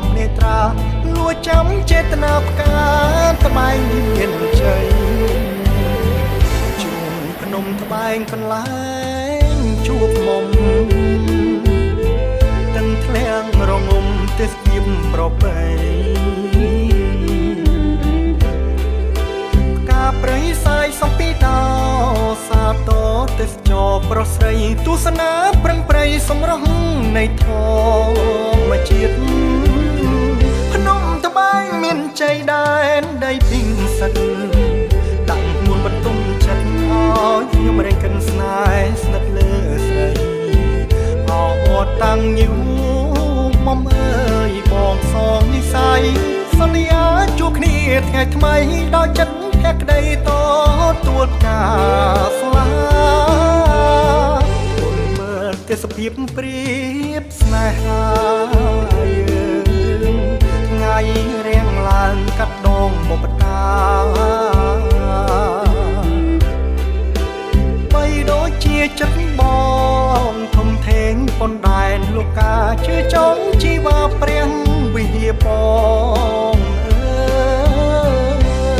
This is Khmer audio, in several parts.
មនេត្រាលួចចាំចេតនាផ្កាត្បែងមានជ័យជួងភ្នំត្បែងកន្លែងជួបមុំទាំងធ្លាំងរងំទេសភាពប្រពៃផ្កាព្រៃសាយសំពីដោសាតទេសចរប្រុសស្រីទស្សនាប្រឹងប្រៃសម្រស់នៃធម្មជាតិភ្នំត្បែងមានជ័យដែនដីពីងសិនដាក់មួនបន្ទុំចិត្តឲ្យខ្ញុំរែងកិនស្នេហ៍ស្និទ្ធលើស្រីអបតតាំងញូមុំអើយបងសងនិស័យសន្យាជួបគ្នាថ្ងៃថ្មីដល់ចិត្តភក្តីតទួលផ្កាស្លាគុណមើលទេសភាពព្រៀបស្នេហាយើងថ្ងៃរៀងឡើងកាត់ដងបុបតាបីដូចជាចិត្តបងធំធេងប៉ុនដែនលោកកាជឿចង់ជីវ៉ាព្រះវិហារបងអើយ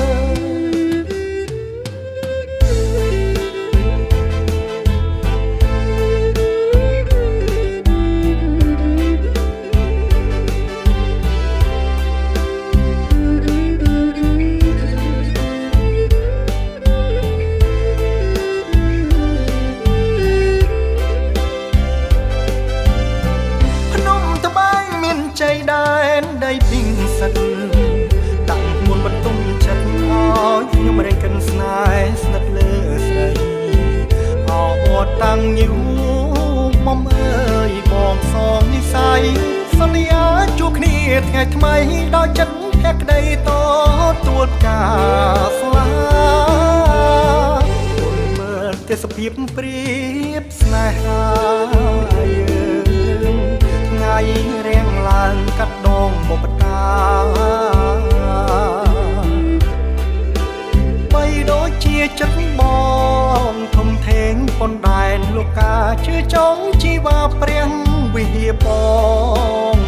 ភ្នំត្បែងមានជ័យដែនដីពីងសិនដាក់មួនបន្ទុំចិត្តឲ្យខ្ញុំរែងកិនស្នេហ៍ស្និទ្ធលើស្រីអបតតាំងញូមុំអើយបងសងនិស័យសន្យាជួបគ្នាថ្ងៃថ្មីដល់ចិត្តភក្តីតទួលផ្កាស្លាគុណមើលទេសភាពព្រៀបស្នេហាយើងថ្ងៃរៀងឡើងកាត់ដងបុបតាបីដូចជាចិត្តបងធំធេងប៉ុនដែនលោកកាជឿចង់ជីវ៉ាព្រះវិហារបង